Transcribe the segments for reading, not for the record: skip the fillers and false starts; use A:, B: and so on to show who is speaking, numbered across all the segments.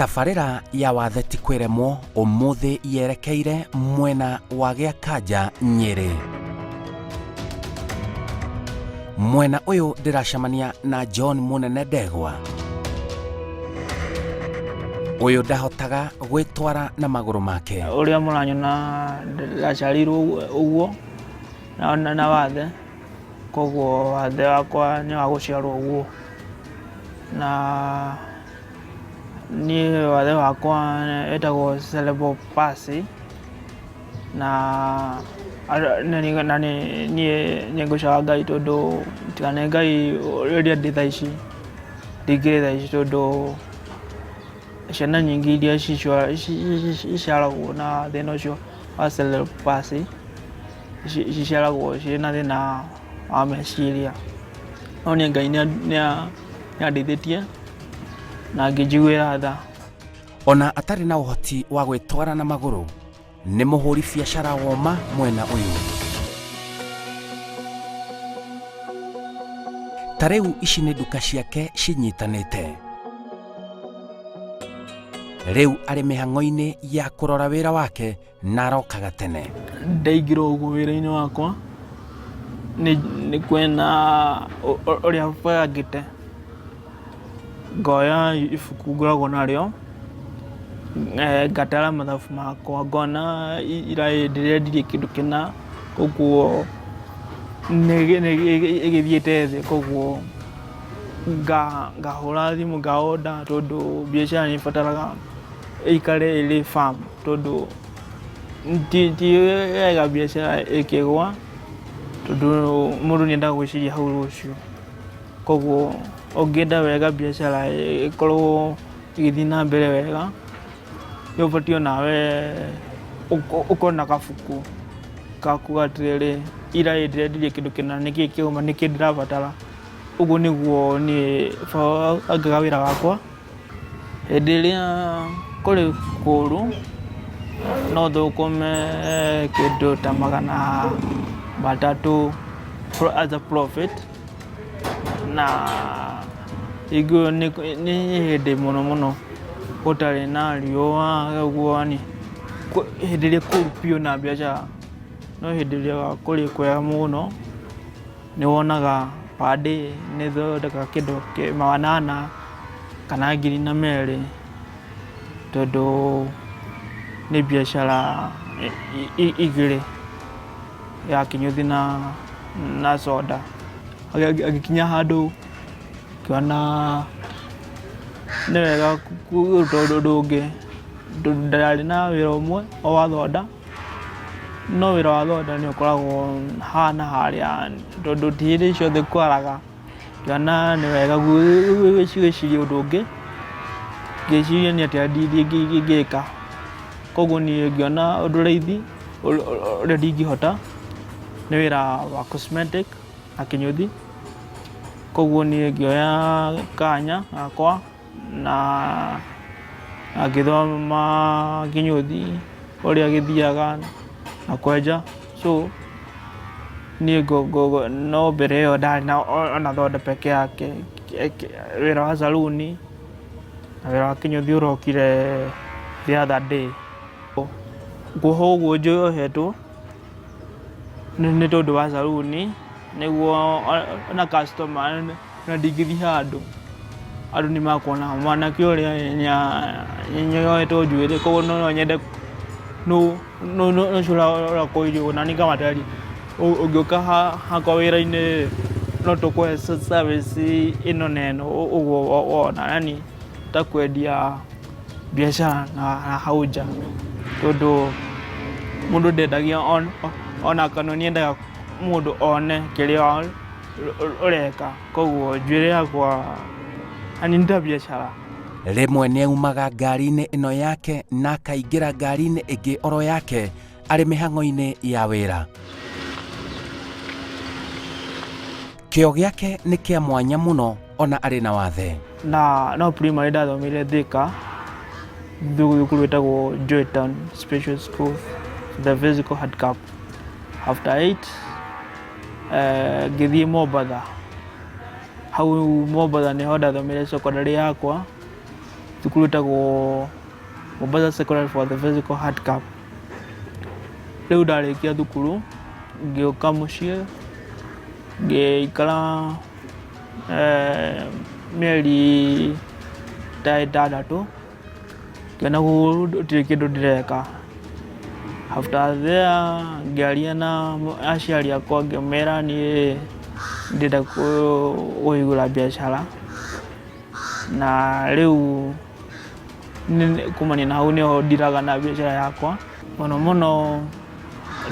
A: Tabarĩra ya wathe ti kwĩremwo ũmũthĩ yerekeire mwena wa Gĩakanja, Nyĩrĩ. Mwena ũyũ ndĩracemania na John Mũnene Ndegwa. Ũyũ ndahotaga gwĩtwara na magũrũ make.
B: Ũrĩa mũranyona ndaciarirwo ũguo na wathe, koguo wathe wakwa nĩ wa gũciarwo ũguo. Na niĩ wathe wakwa wĩtagwo cerebral palsy na niĩ nĩ ngũcoka Ngai tondũ tiga nĩ Ngai ũrĩa ndĩ thaa ici ndingĩrĩ thaa ici, tondũ ciana nyingĩ iria ciciaragwo na thĩna ũcio wa cerebral palsy ciciaragwo cirĩ na thĩna wa meciria. No niĩ Ngai nĩ andeithĩtie na ngĩnjiguĩra tha.
A: Ona atarĩ na ũhoti wa gwĩtwara na magũrũ, nĩ mũhũri biacara woma mwena ũyũ. Ta rĩu ici nĩ nduka ciake cinyitanĩte. Rĩu arĩ mĩhang'o-inĩ ya kũrora wĩra wake na arokaga tene.
B: Ndaingĩra ũguo wĩra-inĩ wakwa nĩ kwĩna ũrĩa bangĩte, ngoya ibuku ngoragwo narĩo, ngatara mathabu makwa ngona ira ndĩrendirie kĩndũ kĩna, koguo ĩgĩthiĩte thĩ, koguo ngahũra thimũ nga order, tondũ biacara nĩ ĩbataraga ĩikare ĩrĩ firm, tondũ ti wega biacara ĩkĩgũa, tondũ mũndũ nĩ endaga gwĩciria hau rũciũ. Koguo ũngĩenda wega biacara ĩkorwo ĩgĩthiĩ na mbere wega, nĩ ũbatiĩ onawe ũkorwo na kabuku ga kuga atĩrĩrĩ, ira ĩ ndĩrendirie kĩndũ kĩna, nĩkĩ kĩauma, nĩkĩ ndĩrabatara. Ũguo nĩguo niĩ bangaga wĩra wakwa. Hĩndĩ ĩrĩa kũrĩ kũũru, no thũkũme kĩndũ ta 300 as a profit, na hingo ĩyo nĩ hĩndĩ mũno mũno gũtarĩ na riũa ũguo yaani hĩndĩ ĩrĩa kũũru biũ na biacara, no hĩndĩ ĩrĩa kũrĩ kwega mũno nĩ wonaga per day nĩ thondekaga kĩndũ 800 kana 1002, tondũ nĩ biacara igĩrĩ ya kĩnyũthi na soda. Agĩkinya handũ ngĩona nĩ wega kũruta ũndũ ũngĩ, tondũ ndarĩ na wĩra ũmwe o wa thonda, no wĩra wa thonda nĩ ũkoragwo haha na harĩa, tondũ ti hĩndĩ ciothe kwaraga. Ngĩona nĩ wega gwĩciria ũndũ ũngĩ, ngĩciria nĩ atĩa ingĩka. Koguo niĩ ngĩona ũndũ raithi ũrĩa ndingĩhota nĩ wĩra wa cosmetic na kĩnyũthi. Koguo niĩ ngĩoya kanya gakwa na ngĩthoma kĩnyũthi ũrĩa gĩthiaga na kwenja, so niĩ no mbere ĩyo ndarĩ ona thonda peke yake, wĩra wa saruni na wĩra wa kĩnyũthi ũrokire the other day. Kuohwo ũguo njohetwo nĩ tondũ wa saruni nĩguo ona customer ona ndingĩthiĩ handũ andũ nĩ makuona mwanake ũrĩa nĩohetwo njuĩrĩ, koguo no nyende ũcio ũrakũirwo na nĩ ngamatari ũngĩũka hakwa wĩra-inĩ no tũkũhe service ĩno na ĩno ũguo wona, yaani ta kwendia biacara na hau nja, tondũ mũndũ ndendagia ona kana nĩ endaga mũndũ one kĩrĩa ũreka, koguo njuĩrĩ yakwa yaani nĩ ta biacara.
A: Rĩmwe nĩ aumaga ngari-inĩ ĩno yake na akaingĩra ngari-inĩ ĩngĩ oro yake arĩ mĩhang'o-inĩ ya wĩra. Kĩo gĩake nĩ kĩa mwanya mũno ona arĩ na wathe.
B: Na no primary ndathomeire Thika, thukuru ĩtagwo Joy Town Special School for the Physical Handicap. After 8 ngĩthiĩ Mombatha. Hau Mombatha nĩho ndathomeire secondary yakwa. Thukuru ĩtagwo Mombasa Secondary for the Physical Handicap. Rĩu ndarĩkia thukuru ngĩũka mũciĩ ngĩikara mĩeri ta ĩtandatũ, ngĩona gũtirĩ kĩndũ ndĩreka. After there ngĩaria na aciari akwa ngĩmera niĩ ndĩrenda kũhingũra biacara, na rĩu kumania na hau nĩho ndiraga na biacara yakwa. Mũno mũno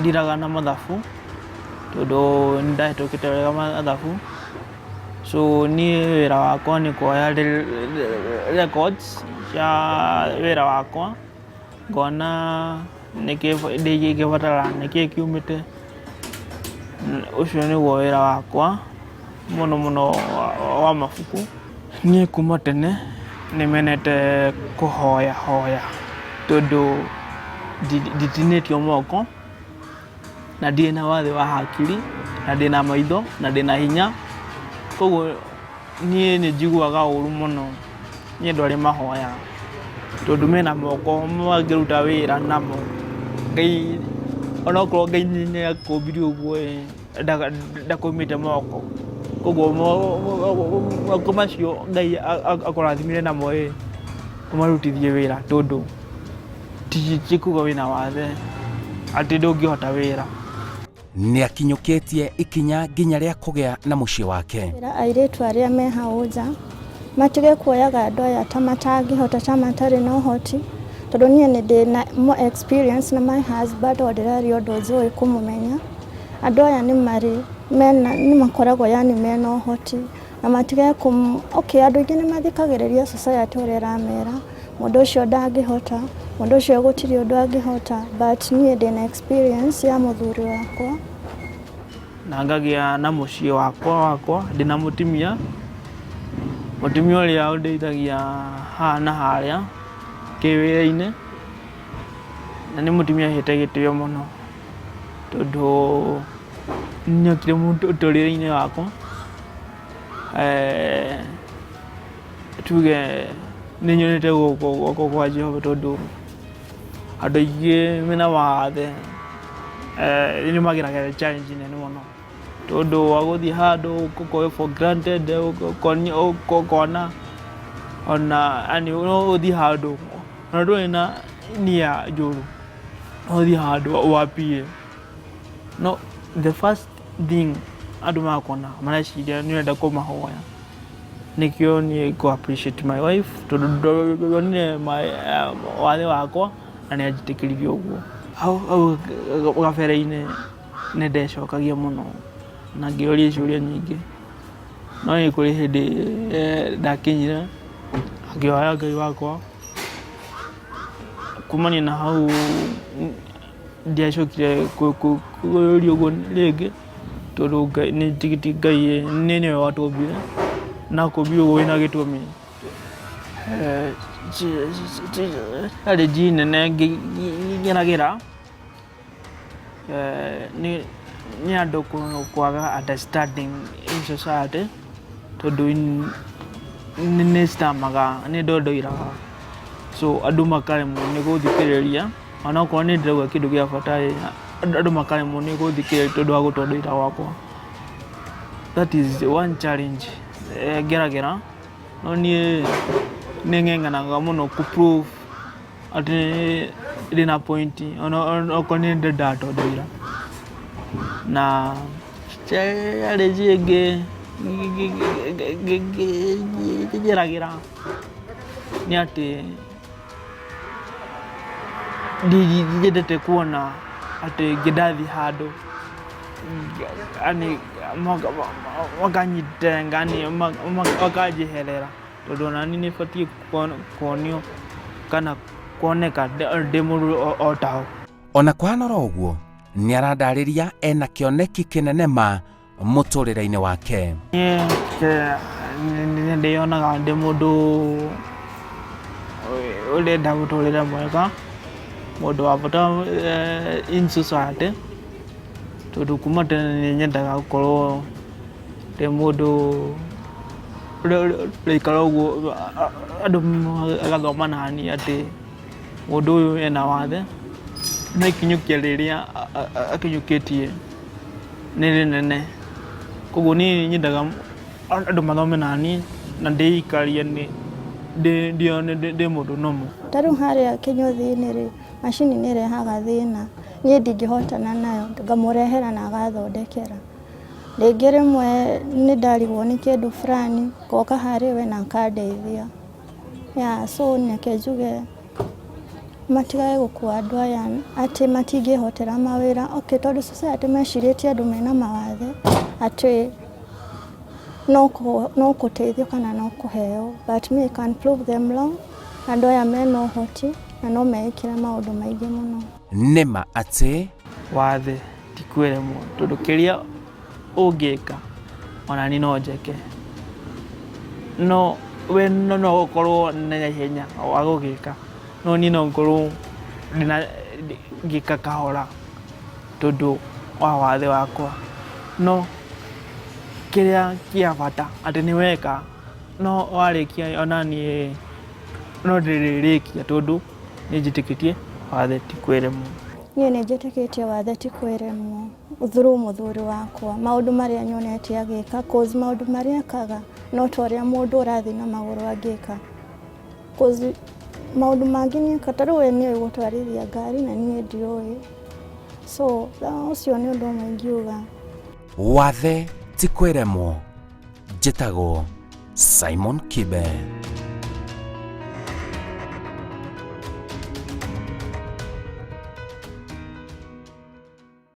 B: ndiraga na mathabu tondũ nĩ ndahĩtũkĩte wega mathabu. So niĩ wĩra wakwa nĩ kuoya records cia wĩra wakwa, ngona nĩkĩ ingĩbatara, nĩkĩ kiumĩte. Ũcio nĩguo wĩra wakwa mũno mũno wa mabuku. Niĩ kuma tene nĩ menete kũhoya hoya tondũ nditinĩtio moko na ndirĩ na wathe wa hakiri na ndĩna maitho na ndĩna hinya. Koguo niĩ nĩ njiguaga ũru mũno nĩ andũ arĩa mahoyaga tondũ mena moko mangĩruta wĩra namo. Ngai onokorwo Ngai nĩ akũmbire ũguo ĩ, ndakũimĩte moko. Koguo moko macio Ngai akũrathimire namo ĩ, ũmarutithie wĩra tondũ ti kuga wĩna wathe atĩ ndũngĩhota wĩra.
A: Nĩakinyũkĩtie ikinya nginya rĩa kũgĩa na mũciĩ wake.
C: Ĩra airĩtu arĩa me hau nja matige kuoyaga andũ aya ta matangĩhota, ta matarĩ na ũhoti, tondũ niĩ nĩ ndĩ na more experience na my husband, o ndĩraria ũndũ njũĩ kũmũmenya. Andũ aya nĩ marĩ mena, nĩ makoragwo yani mena ũhoti na matige kũ, okay, andũ aingĩ nĩ mathikagĩrĩria society ũrĩa ĩramera mũndũ ũcio ndangĩhota, mũndũ ũcio gũtirĩ ũndũ angĩhota, but niĩ ndĩna experience ya mũthuri wakwa.
B: Na ngagĩa na mũciĩ wakwa wakwa ndĩna mũtumia, mũtumia ũrĩa ũndeithagia haha na harĩa kĩwĩra-inĩ, na nĩ mũtumia hete gĩtĩo mũno tondũ nĩokire mũtũrĩre-inĩ wakwa, tuge nĩ nyonete guoko kwa Jehova tondũ andũ aingĩ mena mawathe nĩ mageragĩra challenge nene mũno tondũ wa gũthiĩ handũ ũkoywo for granted, ũkona ona yaani no ũthiĩ handũ ona ndũrĩ na nia njũru, no ũthiĩ handũ wapie, no the first thing andũ makuona mareciria nĩ ũrenda kũmahoya. Nĩkĩo niĩ ngũ appreciate my wife tondũ ndonire wathe wakwa na nĩ anjĩtĩkĩririe ũguo. Hau gabere-inĩ nĩ ndecokagia mũno na ngĩũria ciũria nyingĩ, no nĩ kũrĩ hĩndĩ ndakinyire ngĩhoya Ngai wakwa, kumania na hau ndiacokire kũũria ũguo rĩngĩ tondũ Ngai Ngai nĩwe watũmbire na akũmbire ũguo wĩna gĩtũmi. Challenge nene ngeragĩra nĩ andũ kwaga understanding in society tondũ nĩ stammer nĩ ndondoiraga, so andũ makaremwo nĩ gũthikĩrĩria onokorwo nĩ ndĩrauga kĩndũ gĩa bata ĩ, andũ makaremwo nĩ gũthikĩrĩria tondũ wa gũtondoira gwakwa. That is one challenge ngeragĩra, no niĩ nĩ ng'eng'anaga mũno kũ prove atĩ ndĩna point onokorwo nĩ ndatondoira. Na challenge ĩngĩ ngeragĩra nĩ atĩ ndiendete kuona atĩ ndathiĩ handũ yaani makanyitenga yaani makanjeherera tondũ onaniĩ nĩ batiĩ kuonio kana kuoneka ndĩ mũndũ o tao.
A: Ona kũhana oro ũguo, nĩ aradarĩria ena kĩoneki kĩnene ma mũtũrĩre-inĩ wake.
B: Niĩ nĩ ndĩyonaga ndĩ mũndũ ũrenda mũtũrĩre mwega, mũndũ wa bata in society, tondũ kuma tene nĩ nyendaga gũkorwo ndĩ mũndũ Ũraikara ũguo andũ magathoma nani atĩ mũndũ ũyũ ena wathe, no ikinyũkia rĩrĩa akinyũkĩtie nĩ rĩnene. Koguo niĩ nyendaga andũ mathome naniĩ na ndĩikarie ndĩone ndĩ mũndũ normal.
C: Ta rĩu harĩa kĩnyũthi-inĩ rĩ, macini nĩ ĩrehaga thĩna, niĩ ndingĩhotana nayo, ngamũrehera na agathondekera. Rĩngĩ rĩmwe nĩ ndarigwo nĩ kĩndũ fulani, ngoka harĩ we na akandeithia. Yeah, so reke njuge matigage gũkua andũ aya atĩ matingĩhotera mawĩra. Okay, tondũ society mecirĩtie andũ mena mawathe atĩ no kũteithio kana no kũheo, but me I can prove them wrong. Andũ aya mena ũhoti na no meĩkĩre maũndũ maingĩ mũno.
A: Nĩma atĩ
B: Wathe ti kwĩremwo tondũ kĩrĩa ũngĩka ona niĩ no njĩke, no we no ũkorwo na ihenya wa gũgĩka, no niĩ no ngorwo ngĩka kahora tondũ wa wathe wakwa. No kĩrĩa kĩa bata atĩ nĩ weka, no warĩkia ona niĩ no ndĩrĩrĩkia tondũ nĩ njĩtĩkĩtie wathe ti kwĩremwo.
C: Niĩ nĩ njĩtĩkĩtie wathe ti kwĩremwo through mũthuri wakwa, maũndũ marĩa nyonete agĩka, cause maũndũ marĩa ekaga no ta ũrĩa mũndũ ũrathiĩ na magũrũ angĩka. Cause maũndũ mangĩ nĩ ta rĩu we nĩoĩ gũtwarithia ngari na niĩ ndiũĩ, so ũcio nĩ ũndũ ũmwe ingiuga.
A: Wathe ti kwĩremwo. Njĩtagwo Simon Kibe.